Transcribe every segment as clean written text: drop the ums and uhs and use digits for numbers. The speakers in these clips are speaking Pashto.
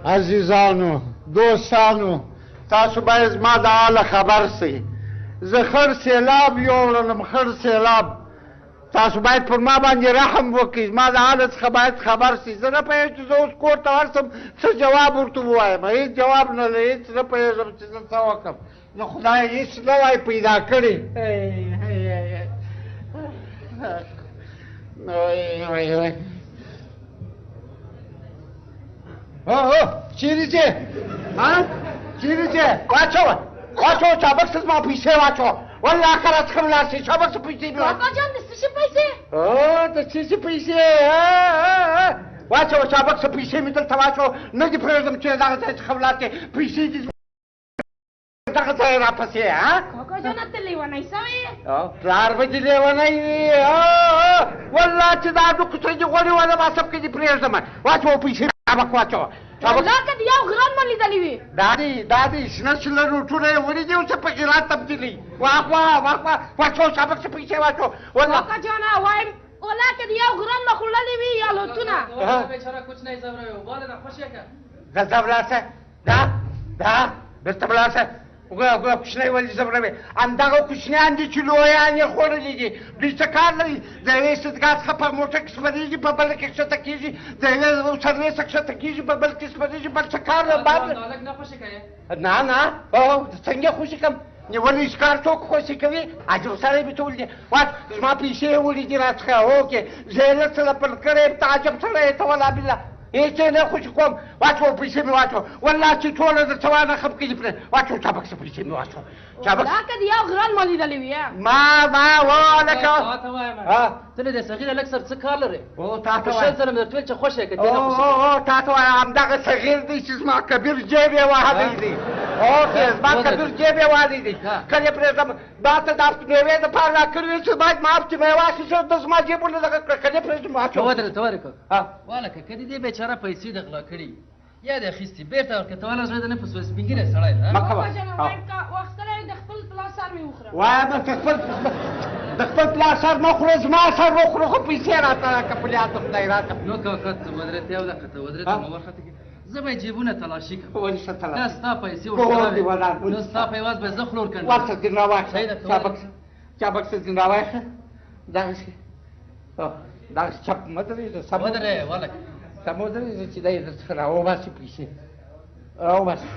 عزیزانو، دوستانو، تاسو باید زما د حاله خبر سئ. زه خړ سیلاب یوړلم، خړ سیلاب. تاسو باید پر ما باندې رحم وکړئ، زما د حاله څخه باید خبر سئ. زه نه پوهېږم چې زه اوس کور ته ورسم څه جواب ورته ووایم، هېڅ جواب نه لرم، هېڅ نه پوهېږم چې زه څه وکړم. نو خدای هېڅ نه وای پیدا کړی. چیرې ځې؟ ها، چیرې ځې؟ واچوه، واچوه، چابک څه زما پیسې واچوه. والله که راڅخه ولاړ شې، چابک څه پیسې مې کاکا جان، د څه شي پیسې؟ د څه شي پیسې؟ واچوه، چابک څه پیسې مې دلته واچوه. نه دې پرېږدم چې دغه ځای څخه ولاړ شې. پیسې دې دغه ځای راپسې. ها کاکا جانه، ته لیونی سوی یې؟ پلار به دې لیونی وي. والله چې دا هډوکو ته دې غوړې ونه باسم که دې پرېږدم. واچوه پیسې، چابک واچوه. والله که دې یو غران ما لیدلی وي. دا دی، دا دی، شنه شنه نوټونه یې وړي دي، اوس یې په غیرات تبدیلوي. واخوا، واخوا، واچوه چابک څه پیسې واچوه. والله کاکا جانه وایم، والله که دې یو غران ما خوړلی وي یا لوټونه. دلته ولاړ شه، دا دا بېرته ولاړ شه. وګوره، وګوره، کوچنی ولې ځوروې؟ همدغه کوچنیان دي چې لویان یې خوړلي دي. دوی څه کار لري؟ د یوې ستګاه څخه په موټر کې سپرېږي، په بله کې کښته کېږي، د یوې سروې څخه کښته کېږي، په بل کې سپرېږي، بل څه کار لري؟ نه نه، څنګه خوشې کړم؟ نیولی ښکار څوک خوشې کوي؟ عجب سړی مې ته ولیدې. واچ، زما پیسې یې وړي دي راڅخه. هوکې، زه یې لږ څه لپل کړی یم، ته عجب سړی یې ته، ولا بالله هېڅ یې نه خوشې کوم. واچوه پیسې مې واچوه. والله چې ټوله درته وانه خم کړي پرې. واچوه چابک څه پیسې مې واچوه. چابک. والله که دې یو غران ما لیدلی وي. ما ما ولکه. تا ته وایم، ته له دې صغیر هلک سره څه کار لرې؟ تا ته شل وایم. ځله مې درته ویل چې خوښ یې که دې نه خوشې کوې. تا ته وایم، همدغه صغیر دی چې زما کبیر جیب یې وهلی دی. اوکې، زما کبیر جیب یې وهلی دی. کله یې پرېږدم؟ ما ته دا مېوې دپاره راکړې وې چې باید ما چې مېوه اخیستې ده، زما جیبونه دغه کړه. کله یې پرېږدم؟ واچوه. ته ودرې، ته ودرې کاکا. والکه که دې دې بېچاره پیسې د غلا کړي یا دې اخیستي، بېرته ورکړه. ته وله زړه دې نه په سوځي، سپین ږیری سړی دی. مه کوه. کاکا جانه وایم، که واخیستلی د خپل پلار سر مې وخوره. وایم د خپل پلار سر مه خوره، زما سر وخوره، خو پیسې راته راکړه، په یاد خدای راکړه. نو کاکا ته ودرې، ته یو دقیقه ته ودرې، ته مه ورخته کړې. زه به یې جیبونه تلاشي کړم. ولې څه تلاشي؟ دا ستا پیسې کور ورسره دې ولاړ، نو ستا په عوض به زه خوله ورکړم. ورسه ځینې راواخله. صحیح ده، ته چابک ودرې. شه، چابک شه، ځینې راواخله. دغسې، دغسې چپ مه درېږه، سم ودرې، ولکه. سم ودرېږه چې دی درڅخه راوباسي پیسې، راوباسي.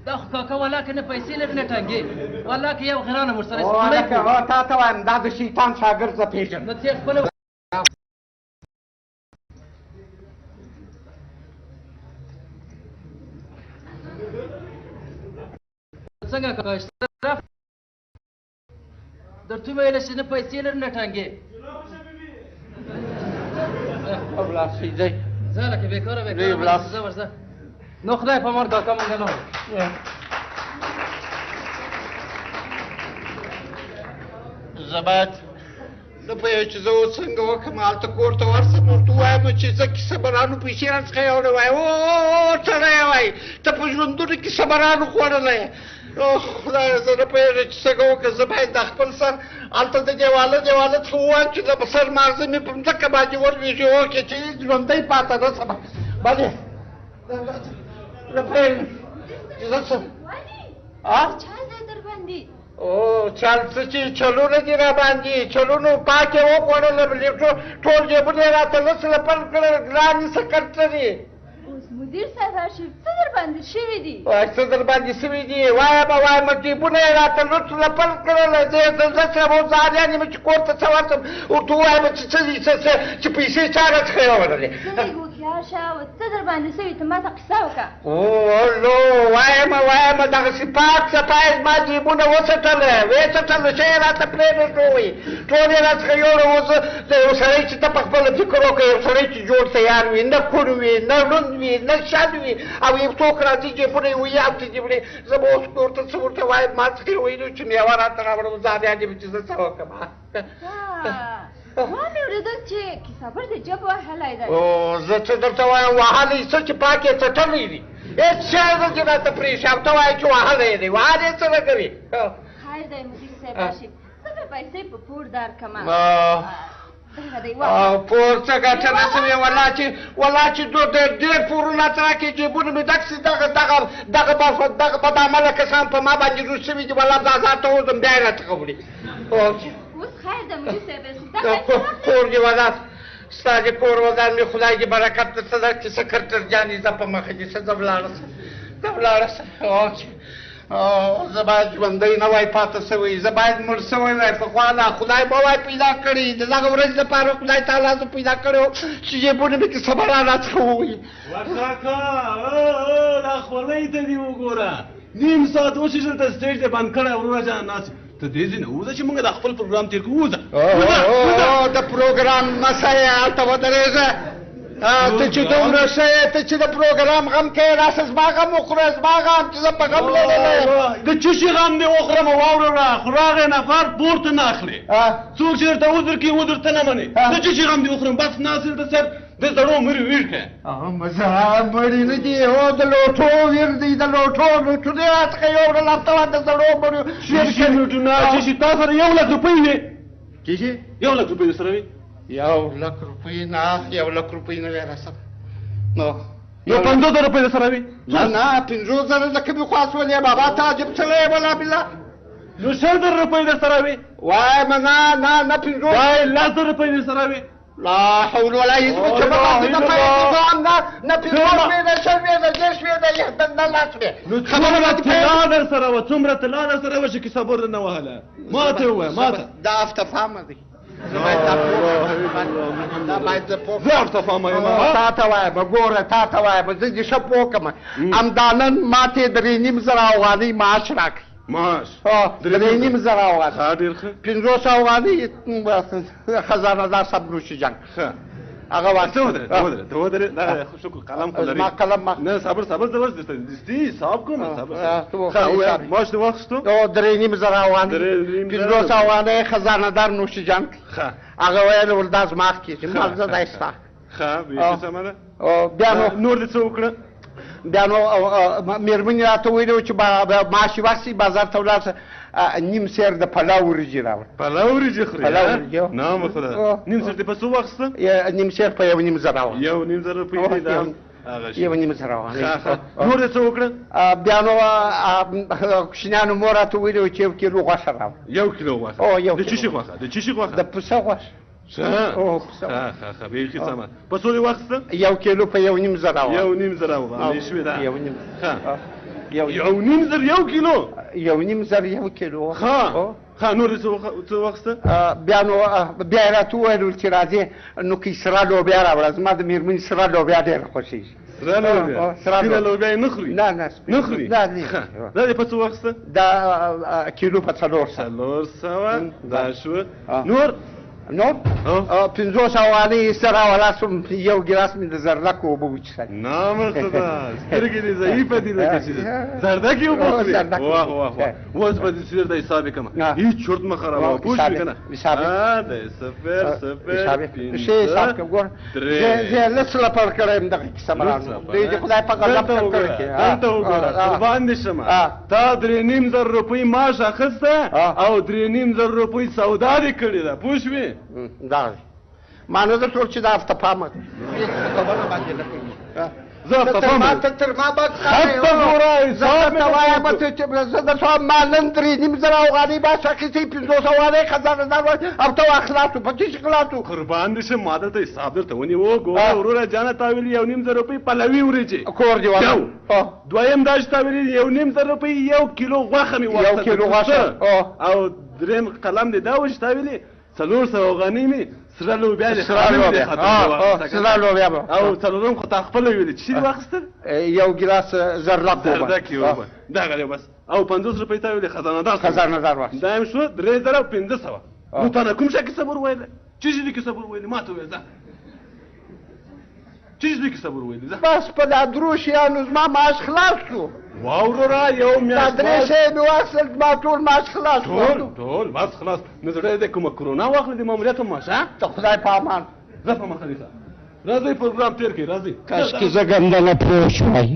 دا خو کاکا والله که نه پیسې لري نه ټنګې، والله که یو غرانه ورسره هلکه، تا ته وایم، دا د شیطان شاګرد زه پېژنم. نو ته خپله څنګه کاکا اشرف درته ویل چې نه پیسې لري نه ټنګې. ولاړ شئ، ځئ. ځه لکه بېکاره ځئ، بېکاره ولاړ ځه ورځه. نو خدای په امان کاکا، مونږ نه وایو. زه باید نه پوهېږم چې زه اوس څنګه وکړم. هلته کور ته ورسم، ورته ووایم چې زه کیسه برانو پیسې راڅخه یوړې. وایي سړی وایي ته په ژوندونو کې صبرانو خوړلی. خدایه، زه نه پوهېږم چې څنګه وکړم. زه باید د خپل سر هلته د دېواله دېواله څخه ووایم چې د سر ماغزه مې په مځکه باندې ولوېږي. اوکې، چې هېڅ ژوندی پاته نه شم. بلې، نه پوهېږم چې زه څه. چا دی در باندې؟ چل څه چې چلونه دي را باندې، چلونو پاکې وخوړله، ټول جېبونه یې راته لڅ لپل کړل. ګرانې سکرټري. اوس مدیر صاحب راشي، څه در باندې شوي دي؟ وای څه در باندې شوي دي؟ وایم، وایم، جېبونه یې راته لوڅ لپل کړل. زه یې زه څه اوس ځاریان یم چې کور ته څه ورسم، ورته ووایم چې څه دي، څه څه چې پیسې چا راڅخه یوړلې. ته لږ هوښیار شه، او څه در باندې شوي ته ما ته قصه وکړه. لو وایم، وایم، دغسې پاک صفا یې زما جېبونه وڅټله، ویې څټله، ښه یې راته پرې نه ښووی، ټول یې راڅخه یوړه. اوس د یو سړی چې ته په خپله فکر وکړه، یو سړی چې جوړ تیار وي، نه کوڼ وي، نه ړوند وي، نه شل وي، او یو څوک راځي جېبونه یې وهي او څه دې وړي. زه به اوس کور ته څه ورته وایم؟ ما څخه یې ویلي چې مېوه راته راوړه، ځان یې چې زه څه وکړم. ما مې اورېدل چې کیسابر دې جب وهلی دی. زه څه درته وایم، وهلی څه چې پاک یې څټلی دی، هېڅ شی نه چې راته پرېښی، او ته وایې چې وهلی دی، وهلی یې څه کوي؟ خیر دی مدیر صاحب راشي، زه به پیسې په پور درکړم. پور څه ګټه نه سوې، ولا چې ډېر پورونه راکړې، جېبونه مې ډک سي. دغه دغه دغه دغه بدعمله کسان په ما باندې روږد شوي دي، ولا بازار ته وځم بیا یې راڅخه وړي. اوس خیر ده مدیر صاحب، کور دې ودان، ستا دې کور ودان مې خدای دې برکت درته درکړي. سکرټر جانې ځه په مخه دې شه، ځه ولاړه شه، ځه ولاړه شه. زه باید ژوندی نه وای پاته شوی، زه باید مړ شوی وای. پخوا لا خدای به وای پیدا کړی، د دغه ورځې لپاره خدای تعالی زه پیدا کړی وم چې جېبونه مې کې صبر راڅخه ووایي. وکاکا دا خولۍ ته دې وګوره، نیم ساعت وشي چې دلته سټیج دې بند کړی. وروره جانه ناست ته دې ځای نه ووځه چې موږ دا خپل پروګرام تېر کړو. ووځه د پروګرام مه شه یې، هلته ودرېږه. ته چې دومره ښه یې، ته چې د پروګرام غم کوې، راشه زما غم وخوره، زما غم چې زه په غم لړلی یم. د څه شي غم دې وخورم؟ واوره، خو راغی نفر پور ته نه اخلې، څوک چې درته عذر کوي عذر ته نه منې. د څه شي غم دې وخورم؟ بس ناست دلته صاحب د زړو مري ویر کړه. مزه مړي نه دي، هو د لوټو ویر دی، د لوټو لوټونه یې راڅخه یوړل، هلته د زړو مړیو ویر کړي. لوټونه څه شي؟ تا سره 1 لک روپۍ وې؟ څه شي؟ 1 لک روپۍ در سره وې؟ 1 لک روپۍ نه، 1 لک روپۍ نه وې راسره. نو یو 50,000 روپۍ در سره وې؟ نه نه، 50,000 د کومې خوا سولې بابا، ته عجب سړی یې ولا بلا. نو 20,000 روپۍ در سره وې؟ وایم نه نه نه، 50 وای 10,000 روپۍ در سره وې؟ لا حول ولا هیڅ چې بابا ته نه نه نه 50 وې، نه 20 وې، نه 30 وې، نه نه 10 وې. نو څومره طلا در سره وه؟ څومره طلا در سره وه چې کیسه بور نه وهله؟ ماته ووایه ماته. دا هفته فهمه دی، دا باید زه پوه زه هفته فهمه یم. تا ته وایم، ګوره تا ته وایم، زه دې ښه پوه کړم. همدا نن ماته 3,500 افغانۍ معاش راکړي. معاش 3,500 افغانۍ؟ ښه ډېر ښه. 50 افغانۍ خزانهدار صاحب نوشي جان ښه هغه ته ودرې، ته ودرې، ته ودرې. دا شکر قلم خو لري. زما قلم ما نه، صبر صبر، زه اوس درته دستي حساب کوم. صبر. ښه معاش دې واخیستو؟ 3,500 افغانۍ، 50 افغانۍ خزانهدار نوشي جان. ښه هغه ویل وردا زما کېږي، مال زه دا ستا. ښه بیخي سمه ده. بیا نو نور دې څه وکړه؟ بیا نو مېرمنې راته ویلي وو چې معاش یې واخیستی، بازار ته ولاړ شه، نیم سیر د پلاو وریجې راوړه. پلاو وریجې خورې؟ پلاو وریجې. نام خدا. نیم سیر دې په څو واخیسته؟ نیم سیر په 1,500 واخیسته. 1,500 روپۍ دې دا 1,500 واخیسته. نور دې څه وکړه؟ بیا نو کوچنیانو مور راته ویلي وو چې 1 کیلو غوښه راوړه. 1 کیلو غوښه؟ د څه شي غوښه؟ د څه شي غوښه؟ د پسه غوښه. ښه ښه ښه بیخي سمه. په څو دې واخیسته؟ 1 کیلو په 1,500 واخیسته. 1,500 افغانۍ شوې ده. 1.5. ښه 1,500 1 کیلو؟ 1,500 1 کیلو. ښه ښه نور دې څه واخیسته؟ بیا نو بیا یې راته وویل چې راځې نو که سره لوبیا راوړه، زما د مېرمنې سره لوبیا ډېره خوښېږي. سره لوبیا؟ سپینه لوبیا یې نه خوري؟ نه نه نه خوري. نه نه. دا دې په څو واخیسته؟ دا کیلو په 400. 400 دا شوه. نور؟ نور 50 افغانۍ سره راوړه شوم، 1 ګیلاس مې د زردکو اوبه وڅښلې. نامرده سترګې دې ضعیفه دي لکه چې زردکې اوبه خورې. واه واه واه، اوس به دې درته حساب کړم، هېڅ چورت مه خرابوه، پوه شوې که نه؟ حساب دی 0 0 5 ښه حساب کړه. ګوره زه لس لپړ کړی یم دغه کیسه مرانو، دوی دې خدای په غضب کړ کړي. دلته وګوره، قربان دې شم، تا 3,500 روپۍ معاش اخیسته او 3,500 روپۍ سودا دې کړې ده، پوه شوې؟ دا ما نه درته ویل چې دا هفته پامه ده، خبره باندې نه پوهېږي. زه هفته پامه ته تر ما بد خط ګوره، حساب درته وایم چې زه درته وایم ما نن 3,500 افغانۍ معاش اخیستی، 50 افغانۍ خزانهدار او ته وا خلاص شو، په څه شي خلاص شو؟ قربان دې شم، ما درته حساب درته ونیو. ګوره وروره جانه، تا ویلي 1,500 روپۍ پلوي وریجې کور دې یو دویم دا چې تا ویلي 1,500 روپۍ 1 کیلو غوښه مې واخیسته، 1 کیلو غوښه. او دریم قلم دې دا و چې تا ویلي 400 افغانۍ مې سره لوبیا دې سره لوبیا. او څلورم خو تا خپله ویلي چې دې واخیستل؟ 1 ګیلاس زردک اوبه. زردکې اوبه دغه دی بس. او 50 روپۍ تا ویلي خزانهدار خزانهدار واخیست. دا هم شو 3,500. نو تا نه کوم شي کیسه ور ویله؟ څه شي دې کیسه ور ویلې؟ ما ته ووایه ځه، څه شي دې کیسه ور ویلې؟ ځه بس په دا درو شیانو زما معاش خلاص شو. وا وروره یو میاشت دا درې شیان مې واخیستل، زما ټول معاش خلاص شو. ټول ټول بس خلاص. نو زړه دې کومه کرونا واخلې د ماموریت هم معاش؟ ته خدای په امان. ځه په مخه دې شه، راځئ پروګرام تېر کړئ، راځئ. کاشکې زه ګندنه پوه شوای.